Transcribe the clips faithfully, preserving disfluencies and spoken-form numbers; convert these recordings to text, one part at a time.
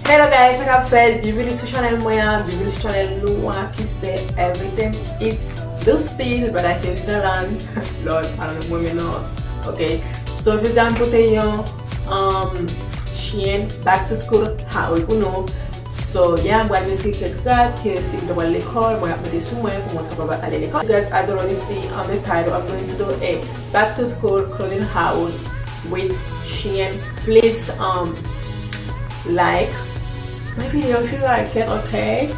Hello guys, sa k ap fèt? Byenveni sou chanèl mwen an, byenveni sou chanèl nou an ki se Everything is Lucille, bagay se Lucille lan. Lord, I don't know, mwen menm non. Ok, so jodi a m pote yon um, Shein back to school haul pou nou. So yeah, m pral deskri kèk rad ke si m ta pral lekòl, mwen ap mete sou mwen pou mwen kapab ale lekòl. Guys, as you already see on the title, I'm going to do a back to school clothing haul with Shein. Please um like my video if you like it, okay?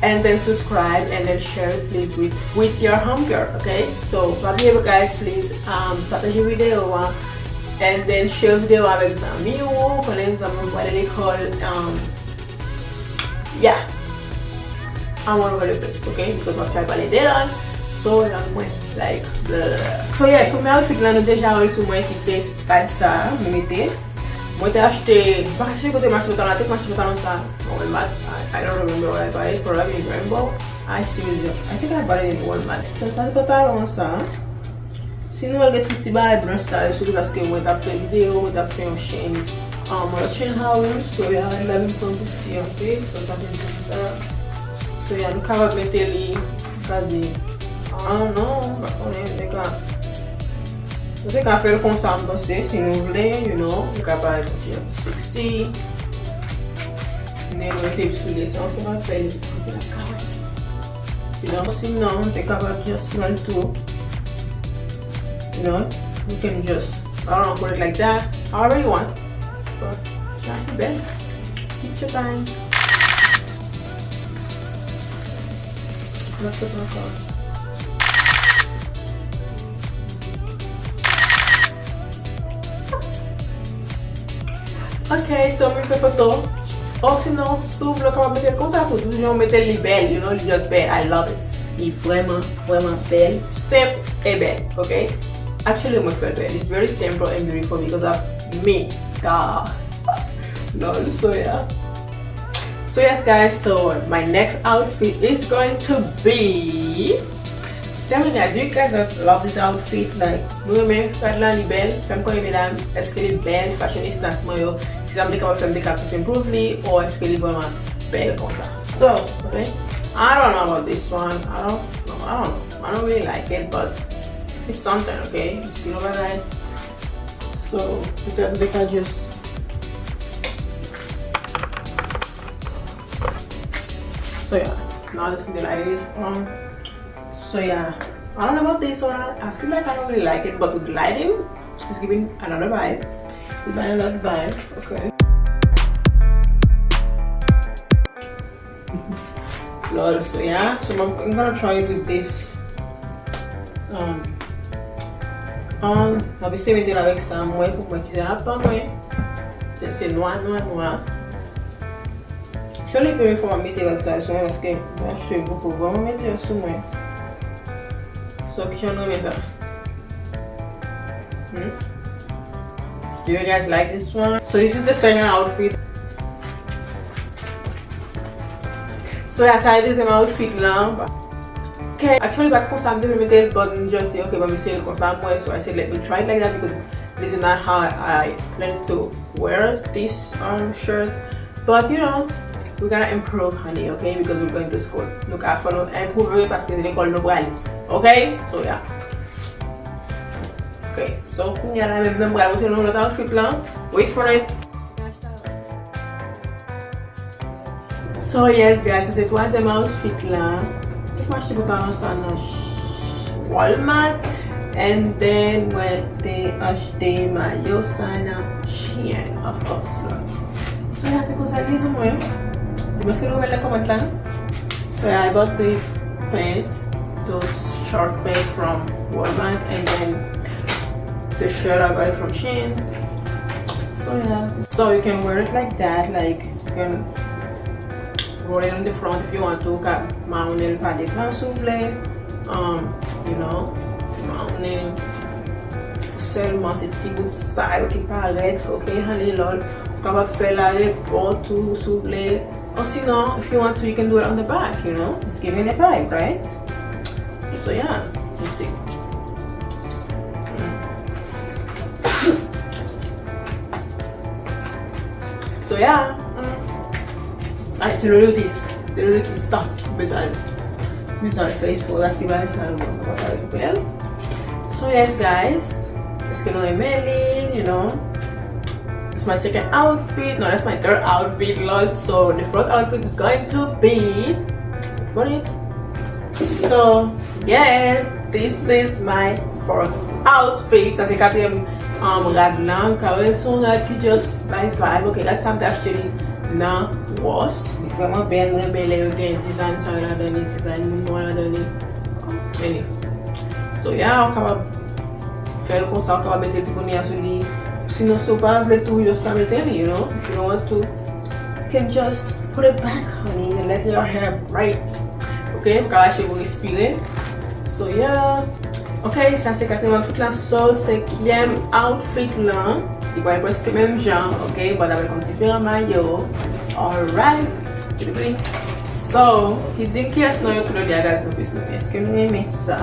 And then subscribe and then share it please with, with your homegirl, okay? So pa bliye guys, please um pataje videyo an and then share videyo avèk zanmi ou, konnen zanmi ou pral lekòl. Um, yeah, I'm all over the place, okay? Because m ap try pale de lang. So lang mwen like blah, blah, blah. So yes, premye outfit lan nou deja wè l sou mwen ki se pad sa mwen mete. Mwen te achte, m pa ka sonje kote m achte pantalon la, te m achte pantalon sa nan Walmart. I, I don't remember where I bought it, probably in Rainbow. I seriously, I think I bought it in Walmart. So sa se pantalon sa. Si nou wè l gen tout ti bagay blanch sa yo sou li paske mwen t ap fè videyo, mwen t ap fè yon Shein, um, yon Shein haul. So yeah, la vin pran pousyè anpil, so sa fè m pran sa. So yeah, nou kapab mete li, m ka di, I don't know, m pa konnen, m te ka, nou te ka fè l konsa, m panse, si nou vle, you know, li ka parèt yon ti jan sexy. Men nou mete l sou li, se yon sèl apèl, yon ti lakay. Sinon, sinon, nou te kapab just pran l tou. You know, you can just, I don't know, put it like that, however you want. But, yeah, bèl. Picture time. Mwen foto ankò. Ok, so mwen fè foto. Ou sinon, si w vle, w kapab mete l konsa tou. Tou jan w mete l, li bèl, you know, li just bèl. I love it. Li vrèman, vrèman bèl, senp e bèl, ok? Actually, mwen fè l bèl. It's very simple and beautiful because of me. Duh. Lol, so yeah. So yes, guys, so my next outfit is going to be. Tell me, guys, do you guys love this outfit? Like, nou renmen rad la, li bèl. Fè m konnen, medam, èske li bèl? Fashionistas mwen yo, ki sa m te kapab fè, m te ka plis improve li, or èske li vrèman bèl konsa? So, okay. I don't know about this one. I don't know. I don't know. I don't really like it, but it's something, okay? It's still alright. So, petèt m te ka just So yeah, now let's see the light is on. So yeah, I don't know about this one. I feel like I don't really like it, but with the lighting, it's giving another vibe. It's giving another vibe. Okay. Lol, so yeah, so I'm, I'm gonna try it with this. Um, um, m ap eseye mete l avèk sa, mwen, pou mwen ki se apa mwen. Se, se nwa, nwa, nwa. Se li premye fwa m ap mete rad sa yo sou mwen, paske mwen achte yo poko vrèman mete yo sou mwen. So, kijan nou renmen sa? Hmm? Do you guys like this one? So, this is the second outfit. So, yeah, sa se dezyèm outfit lan. Ok, actually, pa t konsa m te vle mete l, but m just di, ok, ban m eseye l konsa, mwen, so I said, let me try it like that because this is not how I plan to wear this um shirt. But you know, we gotta improve, honey, okay? Because we're going to school. Nou ka fò nou improve paske se lekòl nou prale. Okay? So yeah. Okay. So kounye a la menm nan m pral montre nou lòt outfit lan. Wait for it. So yes guys, sa se twazyèm outfit la. Mwen achte pantalon sa nan Walmart. And then mwen te achte mayo sa nan Shein, of course. So yeah, se konsa li sou mwen. Di mwen si nou wè nan kòmantè la. So yeah, I bought the pants, those short pants from Walmart, and then the shirt I bought it from Shein. So yeah, so you can wear it like that, like you can roll it on the front if you want to, ou ka mawonnen l pa devan si w vle. Um, you know, mawonnen l sèlman se ti bout sa yo ki parèt, ok, honey, lol. Ou kapab fè l arepò tou si w vle. Or sinon, if you want to, you can do it on the back, you know? It's giving a vibe, right? So yeah, let's see. Mm. So yeah, mm. Ay, se lè yo te, se lè yo te sa. Bezwen al, bezwen al fè espò paske bagay sa yo, mwen pa ka rekipere l. So yes, guys, èske nou renmen li? You know, it's my second outfit. No, that's my third outfit, Lord. So the fourth outfit is going to be, what it? So yes, this is my fourth outfit. Sa se katriyèm, um, rad lan. Ou ka wè se yon rad ki just bay vibe. Ok, gad sa m te achte li nan Ross. Li vrèman bèl, mwen renmen lè yo gen design sa yo ladan li, design moun nwa ladan li. Anyway. So yeah, ou kapab fè l konsa, ou kapab mete ti kounye a sou li. Sinon, si w pa vle tou, just pa mete li, you know. If you don't want to, you can just put it back, honey, and let your hair bright. Ok, ou ka lage pou respire. So yeah. Ok, sa se katriyèm outfit lan. So, senkyèm outfit lan, li pral prèske menm jan, ok, but avèk yon diferan mayo. Alright. So, ki di m kiyès nan yo tou lè de a, guys, nou plis renmen? Èske nou renmen sa?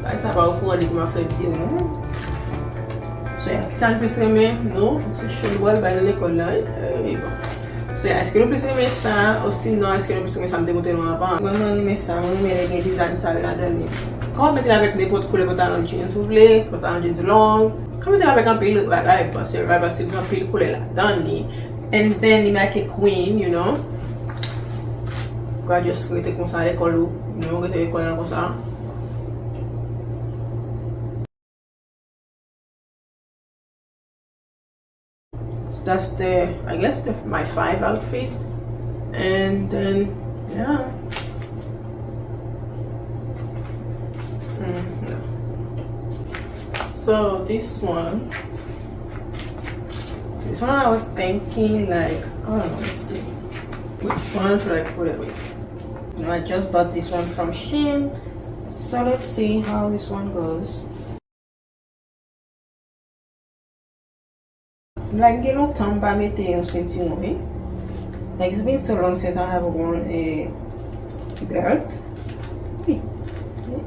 Bagay sa pa okouran depi m ap fè videyo, non? So, yeah, kisa nou plis renmen? Nou, ti show nou pral bay nan lekòl la, wi. Eh, bon. So, yeah, èske nou plis renmen sa, osinon, èske nou plis renmen sa m te montre nou anvan? Mwen, mwen renmen sa, mwen renmen lè gen design sa yo ladan li. Ou ka mete l avèk nenpòt koulè pantalon jeans ou vle, pantalon jeans long. Ou ka mete l avèk anpil bagay, paske, paske gen anpil koulè ladan li. And then, li make queen, you know. Ou ka just rete konsa lekòl ou, you know, rete lekòl la konsa. That's the, I guess, the, my five outfit. And then, yeah. Mm, no. So this one, this one I was thinking, like, I don't know, let's see. Which one should I put it with? You know, I just bought this one from Shein. So let's see how this one goes. Like, gen lontan m pa mete yon sentiwon, wi. Like, it's been so long since I have worn a belt. Wi.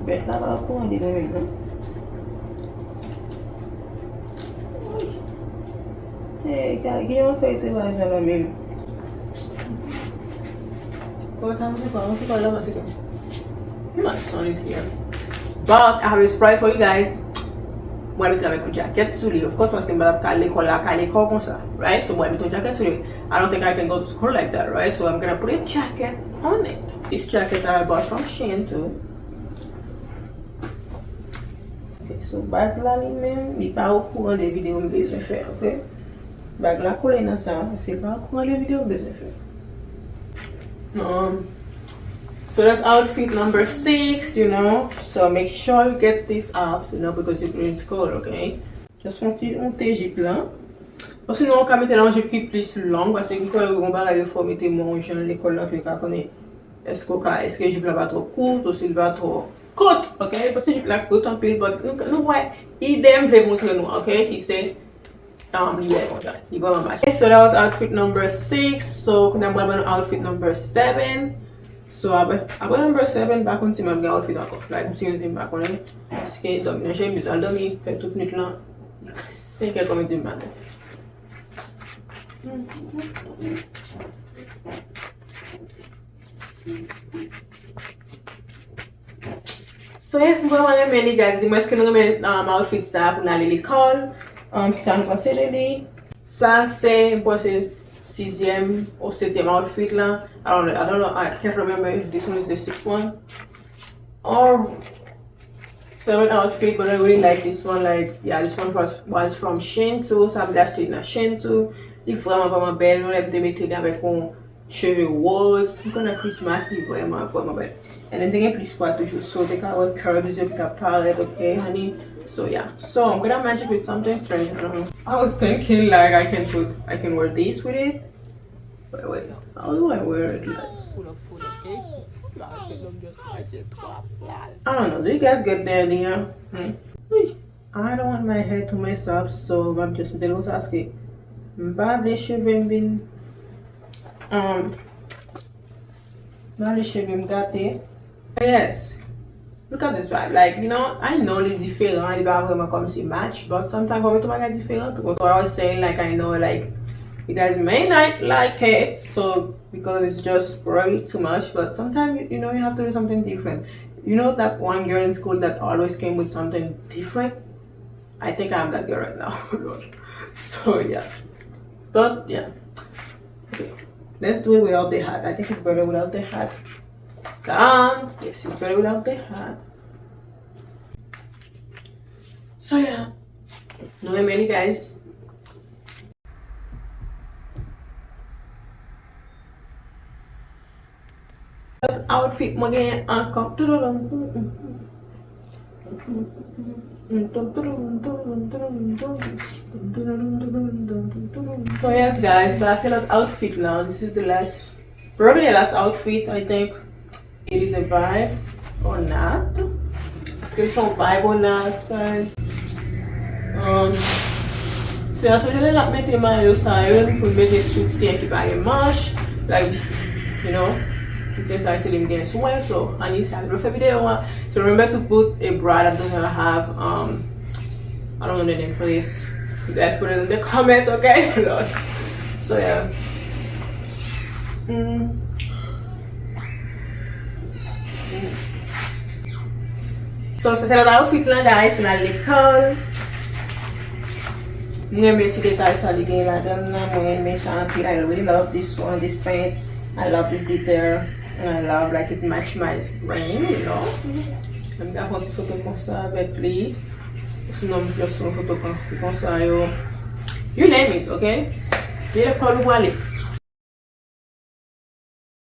Belt la pa pran de mwen menm, non. Wi. Hey, gen yon fèy travay sa la menm. Kòman sa, mwen se kwa, mwen se kwa la, mwen se kwa. My son is here. But I have a surprise for you guys. Mwen mete avèk yon jacket sou li, of course, paske m pa ka lekòl la, ka lekòl konsa, right? So, mwen mete yon jacket sou li. I don't think I can go to school like that, right? So, I'm gonna put a jacket on it. This jacket that I bought from Shein too. Ok, so bag la li menm, li pa okouran de videyo m bezwen fè, ok? Bag la kole nan sa, se pa okouran de videyo m bezwen fè. Um, so that's outfit number six, you know. So make sure you get this up, you know, because you're in school, ok? Just yon ti, yon ti jip la. Osinon, ou ka mete la yon jip ki plis long, paske m kwè yon bagay yo fè w mete men w jan lekòl la, pou yo ka konnen èske w ka, èske jip la pa twò kout, ou si l pa twò kout, ok? Paske jip la kout anpil, but nou, nou wè ide m vle montre nou, ok? Ki se, um, li bèl konsa. Li vrèman mache. So that was outfit number six. So, kounye a m pral ban nou outfit number seven. So, apre, apre number seven, m pa konn si m ap gen outfit ankò. Like, m seriously, m pa konnen. Paske dòmi nan chemiz, al dòmi, fè tout nwit lan. Senkè kòm di maten. So yes, m vrèman renmen li, guys. Di mwen, èske nou renmen, um, outfit sa pou n ale lekòl? Um, kisa nou panse de li? Sa se, m panse, sizyèm ou setyèm outfit la. I don't know, I don't know, I can't remember if this one is the sixth one. Or seven outfit, but I really like this one. Like, yeah, this one was, was from Shein too. Sa m te achte nan Shein too. Li vrèman, vrèman bèl. Nou lè m te mete li avèk yon cheve woz. M konnen Christmas, li vrèman, vrèman bèl. And then, te gen plis pwa toujou. So, te ka wè curves yo ki ka parèt, ok, honey? So, yeah. So, I'm gonna match it with something strange. I don't know. I was thinking, like, I can put, I can wear this with it. But wait, how do I wear it? Like, I don't know. Do you guys get the idea? Hmm. Wi. I don't want my hair to mess up, so m ap just mete l konsa, paske m pa vle cheve m vin, um, m pa vle cheve m gate. Yes. Look at this vibe. Like, you know, I know li diferan, li pa vrèman kòmsi match, but sometimes fò w mete yon bagay diferan tou. So I was saying, like, I know, like, You guys may not like it, so because it's just probably too much, but sometimes you, you know you have to do something different. You know that one girl in school that always came with something different? I think I'm that girl right now. Lord. So yeah. But yeah. Okay. Let's do it without the hat. I think it's better without the hat. Um, yes, it's better without the hat. So yeah. Nou renmen li, guys. Outfit mwen genyen ankò. So yes, guys, sa se lòt outfit la. This is the last, probably the last outfit, I think. It is a vibe or not. Èske l se yon vibe or not, guys? Um, se la sou jene n ap mete mayo sa yo, pou n mete soutyen ki pa gen manch, like, you know, soutyen sa yo se li m gen sou mwen, so, ann isi a, lè m fè videyo a. So remember to put a bra that doesn't have, um, I don't know the name for this. You guys put it in the comments, okay? Lord. So yeah. Mm. So, sa se lòt outfit lan, guys, pou n al lekòl. Mwen renmen ti detay sa li gen ladan l lan. Mwen renmen sa anpil. I really love this one, this print. I love this detail. And I love, like, it match my ring, you know. Mwen ka fè yon ti foto konsa avèk li. Sinon, m just fè yon foto kon- konsa yo. You name it, okay? Li lekòl ou prale.